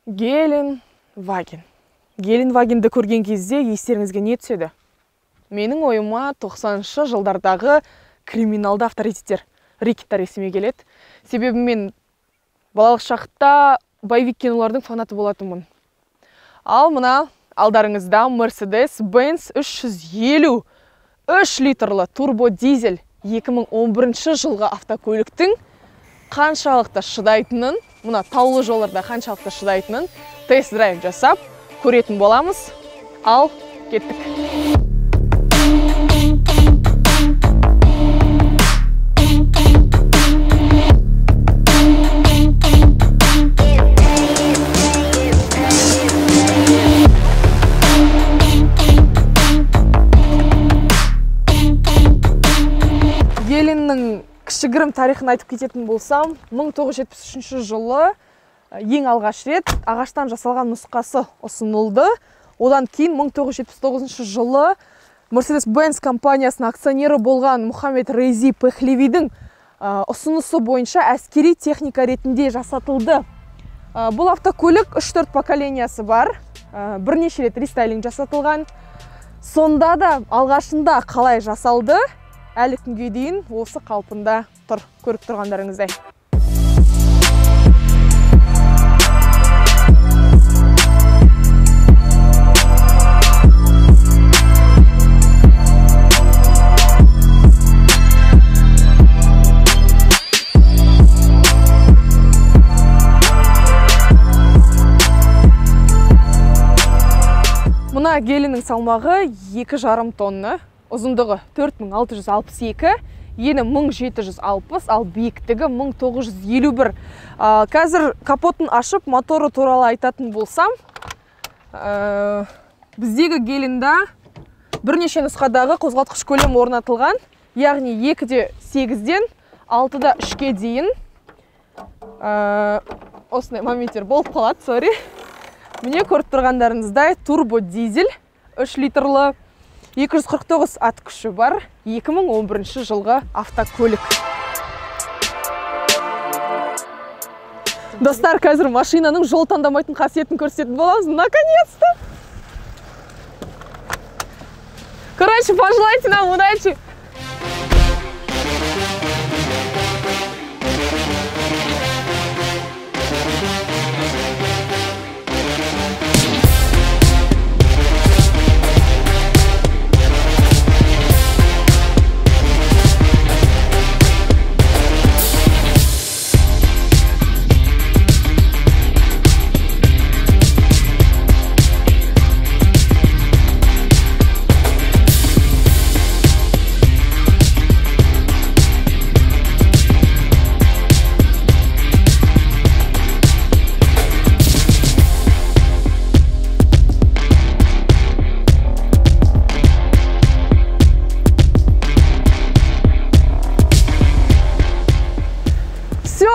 Геленваген. Геленвагенді көрген кезде естеріңізге не түседі? Менің ойыма 90-шы жылдардағы криминалды авторитеттер, рэкеттер есіме келеді. Себебі мен балалық шақта боевик кинолардың фанаты болатынмын. Ал мына алдарыңызда Mercedes-Benz 350 3 литрлі турбо дизель 2011 жылғы автокөліктің қаншалықты шыдайтынын, мына таулы жолдарда қаншалықты шыдайтынын тест-драйв жасап көретін боламыз. Ал кеттік. Геленнің кішігірім тарихын айтып кететін болсам, 1973 жылы ең алғаш рет ағаштан жасалған нұсқасы ұсынылды. Одан кейін 1979 жылы Mercedes-Benz компаниясының акционері болған Мұхаммед Рези Пехлевидің ұсынысы бойынша әскери техника ретінде жасатылды. Бұл автокөлік 3-4 поколениясы бар, бірнеше рет рестайлинг жасатылған. Сонда да алғашында қалай жасалды, әлі күнге дейін осы қалпында тұр, көріп тұрғандарыңыздай. Мына гелінің салмағы 2,5 тонна, ұзындығы 4662, ені 1760, ал биіктігі 1951. Қазір капотын ашып, моторы туралы айтатын болсам, біздегі гелінде бірнеше нұсқадағы қозғалтқыш көлем орнатылған, яғни 2,8-ден 6,3-ке дейін. Осындай моменттер болып қалады, сори. Міне көріп тұрғандарыңыздай турбо дизель 3 литрлі, 249 ат күші бар, 2011 жылғы автокөлік. Достар, қазір машинаның жол таңдамайтын қасиетін көрсететін боламыз. Наконец-то! Короче, пожелайте нам удачи!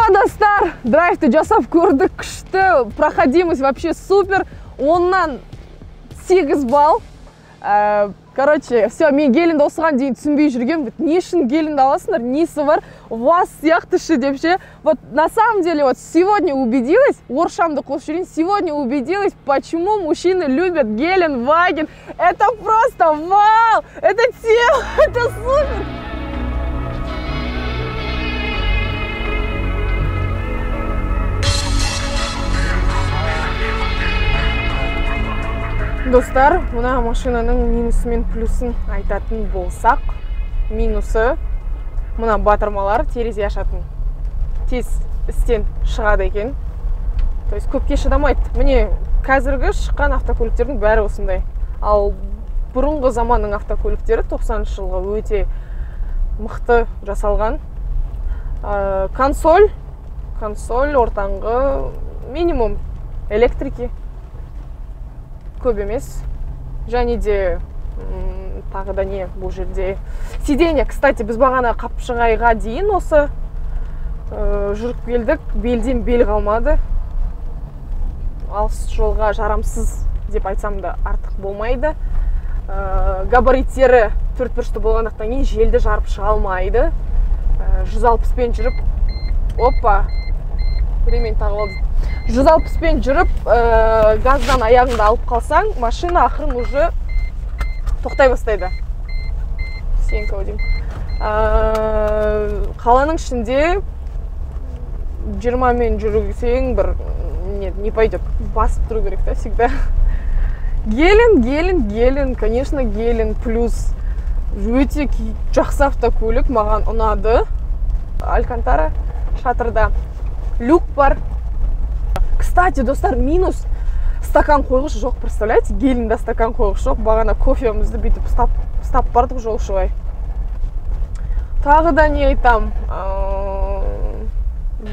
Достар, драйвті жасап көрдік, күшті, проходимость вообще супер, 10-нан 8 балл. Короче, все, мен гелінді осыған дейін түсінбей жүргем, не үшін гелінді аласыңдар, несі бар, вас сияқты ше деп ше. Вот на самом деле, вот сегодня убедилась, орысшамды қосып жіберейін, сегодня убедилась, почему мужчины любят Геленваген. Это просто вау, это тема, это супер. Достар, мына машинаның минусы мен плюсын айтатын болсақ, минусы мына батырмалар терезе ашатын тез істен шығады екен. То есть көпке шыдамайды. Міне қазіргі шыққан автокөліктердің бәрі осындай. Ал бұрынғы заманның автокөліктері 90-шы жылғы өте мықты жасалған. Консоль ортаңғы минимум электрики көп емес. Және де тағы да не бұл жерде сиденье. Кстати, біз бағана Қапшығайға дейін осы жүріп келдік, белден бел қалмады. Алыс жолға жарамсыз деп айтсам да артық болмайды. Габариттері төрт бұрышты болғандықтан кейін желді жарып шыға алмайды. 160-пен жүріп, опа, ремень тағып алды. 160-пен жүріп, газдан аяғыңды алып қалсаң, машина ақырын уже тоқтай бастайды. Сенька деймін. Қаланың ішінде 20-мен жүрсең бір нет, не пойдет. Басып тұру керек та всегда. Гелен, гелен, гелен, конечно, гелен плюс. Өте жақсы автокөлік, маған ұнады. Алькантара шатырда люк бар. Кстати, достар, минус стакан қойғыш жоқ, представляете? Геленде стакан қойғыш жоқ. Бағана кофемізді бүйтіп ұстап бардық жолшыбай. Тағы да не айтам?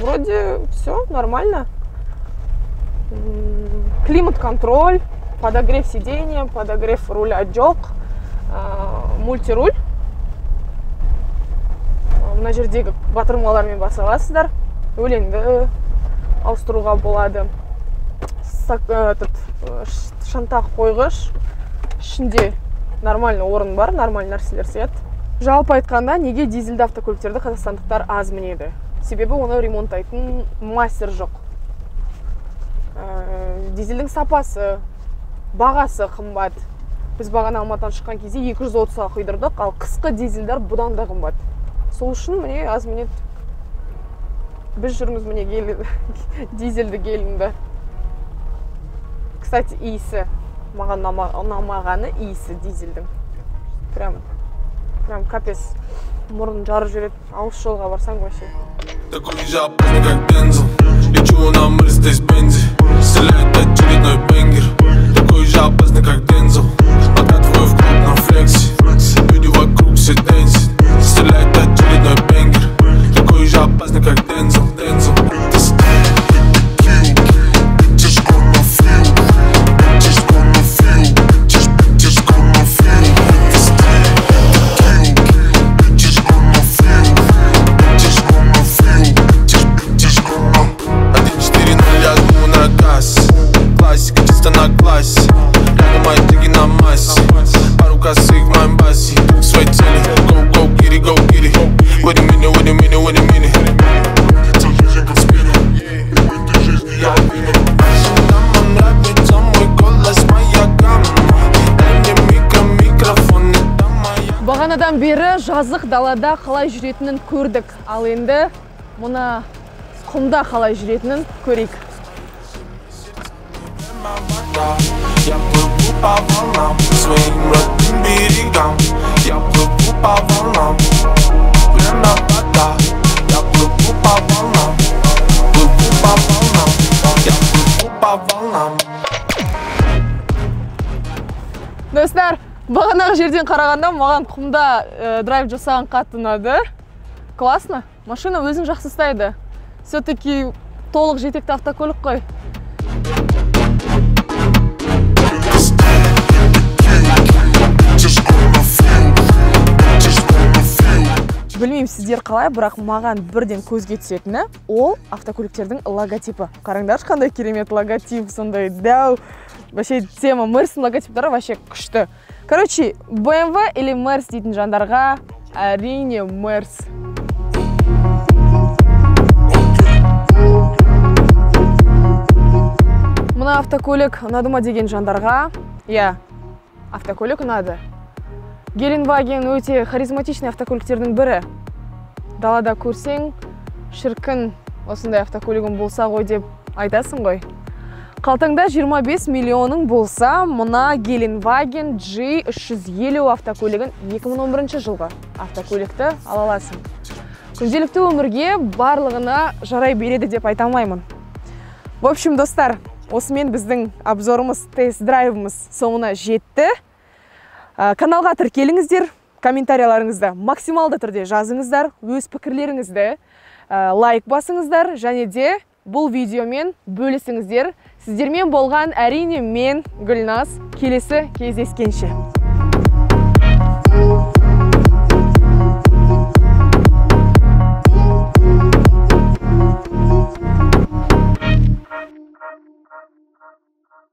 Вроде все нормально. Климат-контроль, подогрев сиденья, подогрев руля жоқ, мультируль. Мына жердегі батырмалармен баса аласыздар. Өлеңді ауыстыруға болады. Шынтақ қойғыш. Ішінде нормальный орын бар, нормальный нәрселер сияды. Жалпы айтқанда, неге дизельді автокөліктерді қазақстандықтар аз мінеді? Себебі оны ремонттайтын мастер жоқ. Дизельдің сапасы, бағасы қымбат. Біз бағана Алматыдан шыққан кезде 230-ға құйдырдық, ал қысқы дизельдер бұдан да қымбат. Сол үшін міне аз мінеді. Біз жүрміз міне дизельді гелінді. Кстати, иісі. Маған ұнамағаны иісі дизельдің. Прям капец. Мұрын жарып жүреді. Алыс жолға барсаң вообще. Такой же опасный, как Дензел. Лечу на Мерседес Бензе. Стреляет очередной бенгер. Такой же опасный, как Дензел. Подкатываю в клуб на флексе. Люди вокруг все дэнсят. Стреляет очередной бенгер. Такой же опасный, как Дензел. Дензел. На классе, рядом мои деньги на массе, пару косых в моем басе, к своей цели. Go, go, get it, go, get it. Wait a minute, wait a minute, wait a minute. Нравится мой голос, моя гамма. Дай мне микрофон, это моя. Бағанадан бері жазық далада қалай жүретінін көрдік. Ал енді мына құмда қалай жүретінін көрейік. Я плыву по волнам, своим родным берегам. Я плыву по волнам, время вода. Я плыву по волнам, плыву по волнам. Я плыву по волнам. Достар, бағанағы жерден қарағанда маған құмда драйв жасаған қатты ұнады. Классно, машина өзін жақсы ұстайды. Все-таки толық жетекті автокөлік қой. Білмеймін сіздер қалай, бірақ маған бірден көзге түсетіні ол автокөліктердің логотипі. Қараңдаршы, қандай керемет логотип, сондай дәу. Вообще тема Мерстің логотиптары вообще күшті. Короче, BMW или Мерс дейтін жандарға әрине Мерс. Мына автокөлік ұнады ма деген жандарға, иә, автокөлік ұнады. Геленваген өте харизматичный автокөліктердің бірі. Далада көрсең, шіркін, осындай автокөлігім болса ғой деп айтасың ғой. Қалтаңда 25 миллионың болса, мына Геленваген G350 автокөлігін 2011 жылғы автокөлікті ала аласың. Күнделікті өмірге барлығына жарай береді деп айта алмаймын. В общем, достар, осымен біздің обзорымыз, тест-драйвымыз соңына жетті. Каналға тіркеліңіздер, комментарияларыңызды максималды түрде жазыңыздар, өз пікірлеріңізді лайк басыңыздар және де бұл видеомен бөлісіңіздер. Сіздермен болған әрине мен Гүлназ. Келесі кездескенше.